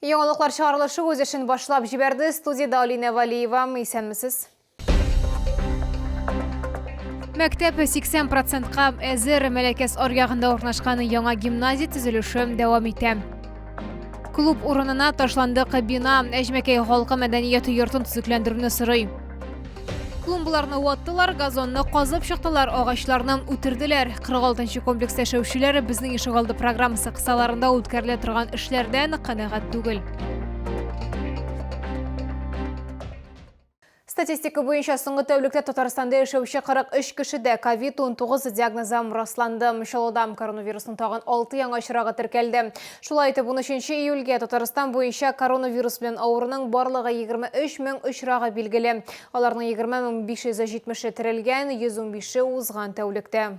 Яңалыклар чыгарылышы үз эшен башлап җибәрде. Студиядә Алинә Валиева. Исәнмесез. Мәктәп 80 процентка әзер. Мәләкәс аръягында урнашкан яңа гимназия төзелеше дәвам итә. Клуб урынына ташландык бина. Әҗмәкәй халкы мәдәният йортын төзекләндерүне сорый. Клумбаларны ваттылар, газонны казып чыктылар, агачларны үтерделәр. 46 нчы комплекста яшәүчеләр безнең ишегалды программасы кысаларында үткәрелә торган эшләрдән канәгать түгел. Статистика буенча соңгы тәүлектә Татарстанда яшәүче 43 кешедә COVID-19 диагнозы расланды. Чаллыда коронавирусның тагын 6 яңа очрагы теркәлде. Шулай итеп, 13 июльгә Татарстан буенча коронавирус белән авыруның барлыгы 23 мең очрагы билгеле. Аларның 20 570-е терелгән, 115-е узган тәүлектә.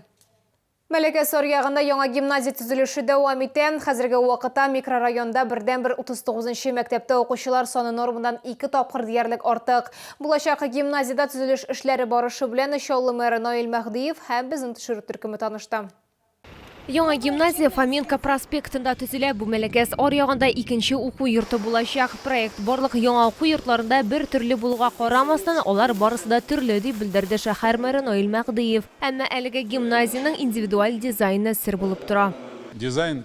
Мәләкәс аръягында яңа гимназия төзелеше дәвам итә. Хәзерге вакытта микрорайонда бердәнбер 39 нчы мәктәптә укучылар саны нормадан ике тапкыр диярлек артык. Булачак гимназиядә төзелеш эшләре барышы белән Чаллы мэры Наил Мәһдиев һәм безнең төшерү төркеме танышты. Яңа гимназия Фоменко проспектында төзелә. Бу Мәләкәс аръягында икенче уку йорты булачак. Проект барлык яңа уку йортларында бер төрле булуга карамастан, алар барысы да төрле, дип белдерде шәһәр мэры Наил Мәһдиев. Әмма әлеге гимназиянең индивидуаль дизайны сер булып тора. Дизайн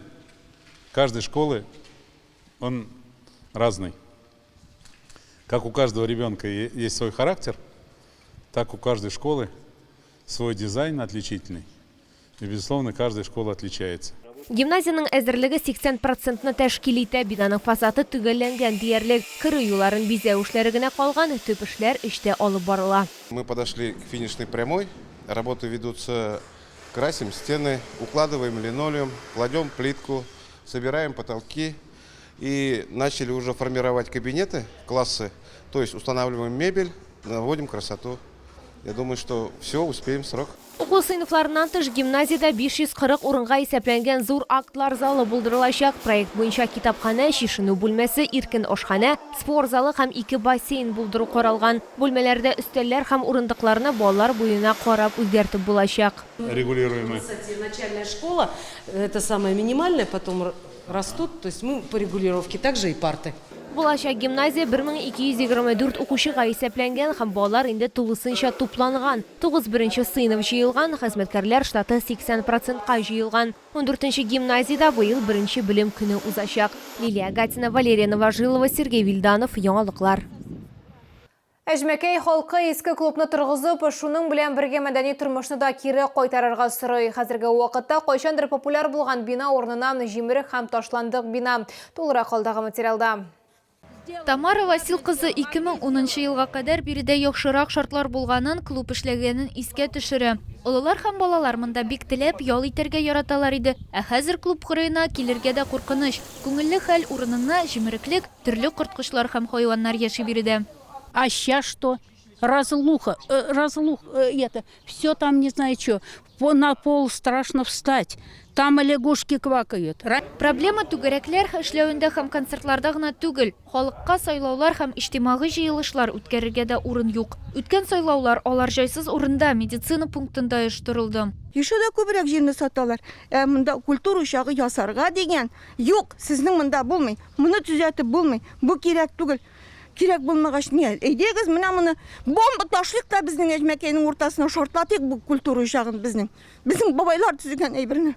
каждой школы, он разный. Как у каждого ребенка есть свой характер, так у каждой школы свой дизайн отличительный. И, безусловно, каждая школа отличается. Гимназиянең әзерлеге 80 процентны тәшкил итә, бинаның фасады төгәлләнгән диярлек. Керү юлларын бизәү эшләре генә калган, төп эшләр эчтә алып барыла. Мы подошли к финишной прямой, работы ведутся, красим стены, укладываем линолеум, кладем плитку, собираем потолки и начали уже формировать кабинеты, классы, то есть устанавливаем мебель, наводим красоту. Я думаю, что все, успеем в срок. Уку сыйныфларыннан тыш, гимназиядә 540 урынга исәпләнгән зур актлар залы булдырылачак. Проект буенча китапханә, чишенү бүлмәсе, иркен ашханә, спорт залы һәм ике бассейн булдыру каралган. Бүлмәләрдә өстәлләр һәм урындыкларны балалар буена карап үзгәртеп булачак. Регулируемый. Начальная школа, это самое минимальное, потом растут, то есть мы по регулировке, также и парты. Булачак гимназия 1224 укучыга исәпләнгән һәм балалар инде тулысынча тупланган. 9 беренче сыйныф җыелган, хезмәткәрләр штаты 80 процентка җыелган. Ундүртенче гимназиядә быел беренче белем көне узачак. Лилия Гатина, Валерия Новожилова, Сергей Вильданов, Яңалыклар. Әҗмәкәй халкы иске клубны торгызып, шуның белән бергә мәдәни тормышны да кире кайтарырга сорый. Хәзерге вакытта кайчандыр популяр булган бина урынына җимерек һәм ташландык бина. Тулырак алдагы материалда. Тамара Васил кызы 2010 нчы елга кадәр биредә яхшырак шартлар булганын, клуб эшләгәнен искә төшерә. Олылар һәм балалар монда бик теләп ял итәргә яраталар иде. Ә хәзер клуб кырыена килергә дә куркыныч. Күңелле хәл урынына җимереклек, төрле корткычлар һәм хайваннар яши биредә. А ща что? Разлуха, э, разлух, э, это, все там не знаю что. На пол страшно встать. Там и лягушки квакают. Проблема түгәрәкләр эшләвендә һәм концертларда гына түгел. Халыкка сайлаулар һәм иҗтимагый җыелышлар үткәрергә дә урын юк. Үткән сайлаулар алар җайсыз урында, медицина пунктында оештырылды. Еще да күбрәк җирне саталар. Ә монда культура учагы ясарга дигән, юк, сезнең монда булмый, моны төзәтеп булмый, бу кирәк түгел. Кирәк булмагач, ни, әйдәгез, менә моны бомба ташлыйк та безнең Әҗмәкәйнең уртасына шартлатыйк бу культура учагын безнең. Безнең бабайлар төзегән әйберне.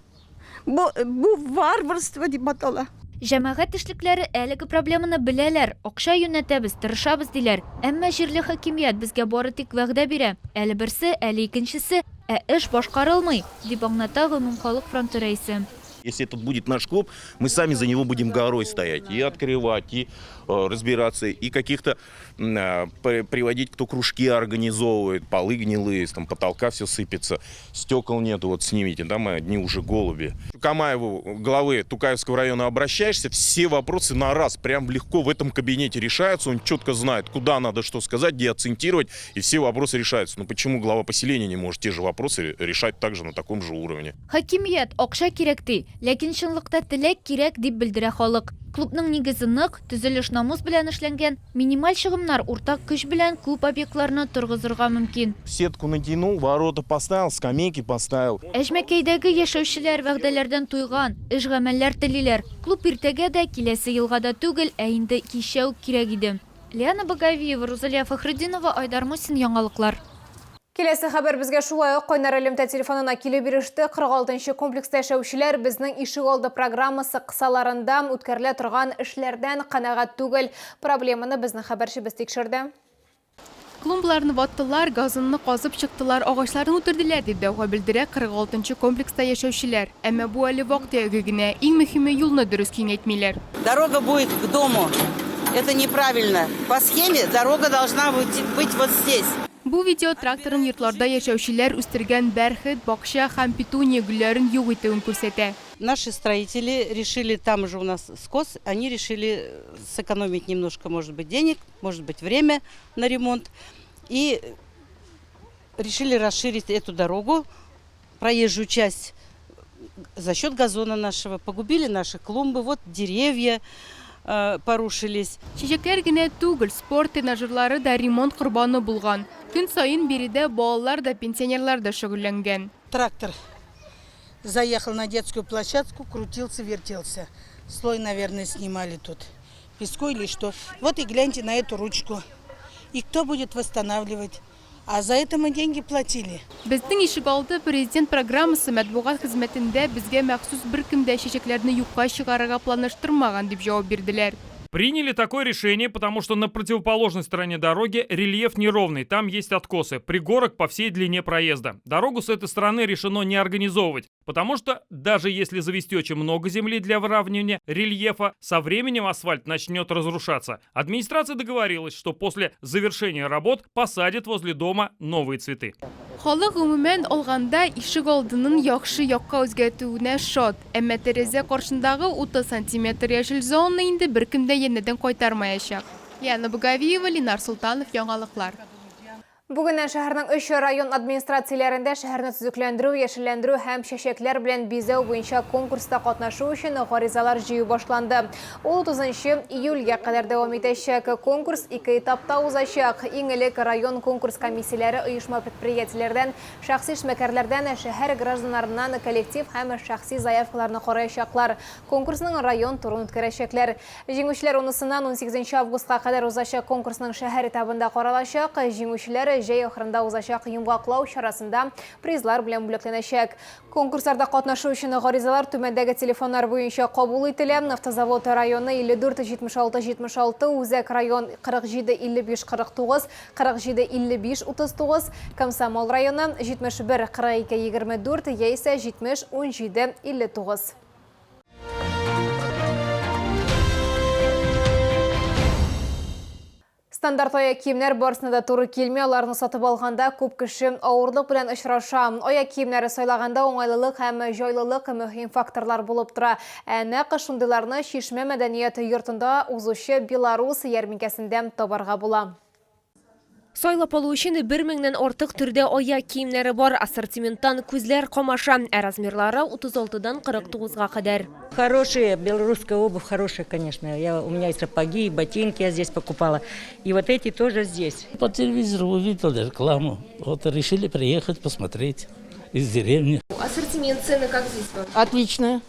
Бу, бу варварство дип атала. Җәмәгать эшлекләре әлеге проблеманы беләләр, акча юнәтәбез, тырышабыз, диләр. Әмма җирле хакимият безгә бары тик вәгъдә бирә. Әле берсе, әле икенчесе, ә эш башкарылмый, дип аңлата Гомумхалык фронты рәисе. Если это будет наш клуб, мы сами за него будем горой стоять и открывать, и э, разбираться, и каких-то э, приводить, кто кружки организовывает, полы гнилые, там потолка все сыпется, стекол нету, вот снимите, там одни уже голуби. Камаеву, главы Тукаевского района, обращаешься, все вопросы на раз, прям легко в этом кабинете решаются, он четко знает, куда надо что сказать, где акцентировать, и все вопросы решаются. Но почему глава поселения не может те же вопросы решать также на таком же уровне? Хакимият, акча кирәк, ди. Ләкин чынлыкта теләк кирәк, дип белдерә халык. Клубның нигезе нык, төзелеш намус белән эшләнгән, минималь чыгымнар, уртак көч белән күп объектларны торгызырга мөмкин. Сетку натянул, ворота поставил, скамейки поставил. Әҗмәкәйдәге яшәүчеләр вәгъдәләрдән туйган, эш-гамәлләр телиләр. Клуб иртәгә дә, киләсе елга да түгел, ә инде кичә үк кирәк иде. Лиана Багавиева, Рузалия Фәхретдинова, Айдар Мусин, Яңалыклар. Киләсе хәбәр безгә шулай ук кайнар элемтә телефонына килеп иреште. 46 нчы комплекста яшәүчеләр безнең ишек алды программасы кысаларында үткәрелә торган эшләрдән канәгать түгел. Проблеманы безнең хәбәрчебез тикшерде. Клумбаларны ваттылар, газонны казып чыктылар, агачларны үтерделәр, дип дәгъва белдерә 46 нчы комплекста яшәүчеләр. Әмма бу әле вак-төяге генә. Иң мөһиме, юлны дөрес киңәйтмиләр. Дорога будет к дому. Это неправильно. По схеме дорога должна быть вот здесь. Бу видео тракторның йортларда яшәүчеләр үстергән бәрхет, бакча һәм петуния гөлләрен юк итүен күрсәтә. Наши строители решили, там же у нас скос, они решили сэкономить немножко, может быть, денег, может быть, время на ремонт. И решили расширить эту дорогу, проезжую часть, за счет газона нашего. Погубили наши клумбы, вот деревья порушились. Чәчәкләр генә түгел, спорт тренажерлары да ремонт корбаны булган. Көн саен биредә балалар да, пенсионерлар да шөгыльләнгән. Трактор заехал на детскую площадку, крутился, вертелся. Слой, наверное, снимали тут. Песку или что. Вот и гляньте на эту ручку. И кто будет восстанавливать? А за это мы деньги платили. Безнең ишегалды президент программасы матбугат хезмәтендә безгә махсус беркем дә чәчәкләрне юкка чыгарырга планлаштырмаган дип җавап бирделәр. Приняли такое решение, потому что на противоположной стороне дороги рельеф неровный, там есть откосы, пригорок по всей длине проезда. Дорогу с этой стороны решено не организовывать, потому что даже если завести очень много земли для выравнивания рельефа, со временем асфальт начнет разрушаться. Администрация договорилась, что после завершения работ посадит возле дома новые цветы. Халык гомумән алганда ишегалдының яхшы якка үзгәртүенә шат. Әмма тәрәзә каршындагы 30 сантиметр яшел зонаны инде беркем дә янәдән кайтармаячак. Лиана Багавиева, Ленар Солтанов, Яңалыклар. Бүгеннән шәһәрнең өч район администрацияләрендә шәһәрне төзекләндерү, яшелләндерү һәм чәчәкләр белән бизәү буенча конкурста катнашу өчен гаризалар җыю башланды. Ул 30 июльгә кадәр дәвам итәчәк. Конкурс ике этапта узачак. Иң элек район конкурс комиссияләре оешма-предприятиеләрдән, шәхси эшмәкәрләрдән, шәһәр гражданнарыннан коллектив һәм шәхси заявкаларны караячаклар. Конкурсның район турын үткәрәчәкләр. Җиңүчеләр унысыннан унсигезенче августка кадәр узачак конкурсның шәһәр этабында каралачак. Җиңүчеләр җәй ахырында узачак йомгаклау чарасында призлар белән бүләкләнәчәк. Конкурсларда катнашу өчен гаризалар түбәндәге телефоннар буенча кабул ителә. Автозавод районы 54 76 76, Үзәк район 47 55 49, 47 55 39, Комсомол районы 71 42 24 яисә 70 17 59. Стандарт аяк киемнәр барысына да туры килми, аларны сатып алганда күп кеше авырлык белән очраша. Аяк киемнәре сайлаганда уңайлылык һәм җайлылык мөһим факторлар булып тора. Ә нәкъ шундыйларны Чишмә мәдәният йортында узучы Беларус ярминкәсендә табарга була. Сайлап алу өчен бер меңнән артык төрдә аяк киемнәре бар. Ассортименттан күзләр камаша. Ә размерлары 36-дан 49-га кадәр. Хорошие, белорусская обувь хорошая, конечно. У меня и сапоги, и ботинки я здесь покупала. И вот эти тоже здесь. По телевизору увидел рекламу. Вот решили приехать посмотреть из деревни. Ассортимент, цены как здесь вам? Отлично.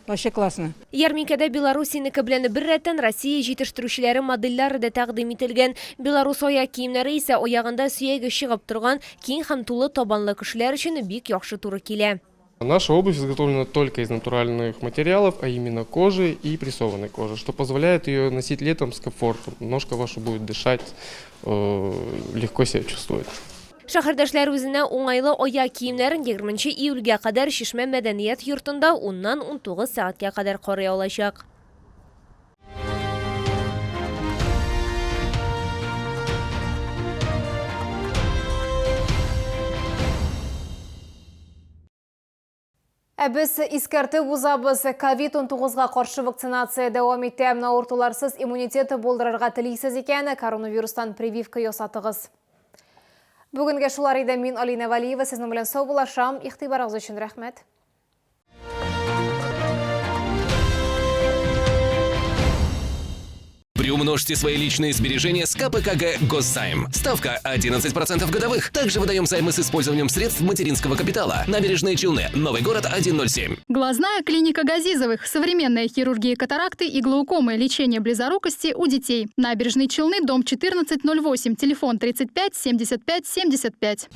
Вообще классно. Ярминкәдә Белоруссиянеке белән беррәттән Россия җитештерүчеләре модельләре дә тәкъдим ителгән. Белорус аяк киемнәре исә аягында сөяге чыгып торган киң һәм тулы табанлы кешеләр өчен бик яхшы туры килә. Наша обувь изготовлена только из натуральных материалов, а именно кожи и прессованной кожи, что позволяет ее носить летом с комфортом. Ножка ваша будет дышать, легко себя чувствовать. Шәһәрдәшләр үзенә уңайлы аяк киемнәрен 20 июльгә кадәр Чишмә мәдәният йортында уннан 19 сәгатькә кадәр карый алачак. Ә без искәртеп узабыз, ковид-унтугызга каршы вакцинация дәвам итә. Авыртуларсыз иммунитет булдырырга телисез икән, коронавирустан прививка ясатыгыз. Бүгенгә шулар иде. Мин Алина Валиева сезнең белән саубуллашам. Игътибарыгыз өчен рәхмәт. Приумножьте свои личные сбережения с КПКГ «Госзайм». Ставка 11% годовых. Также выдаем займы с использованием средств материнского капитала. Набережные Челны, Новый город, 107. Глазная клиника Газизовых. Современная хирургия катаракты и глаукомы. Лечение близорукости у детей. Набережные Челны, дом 1408. Телефон 35 75 75.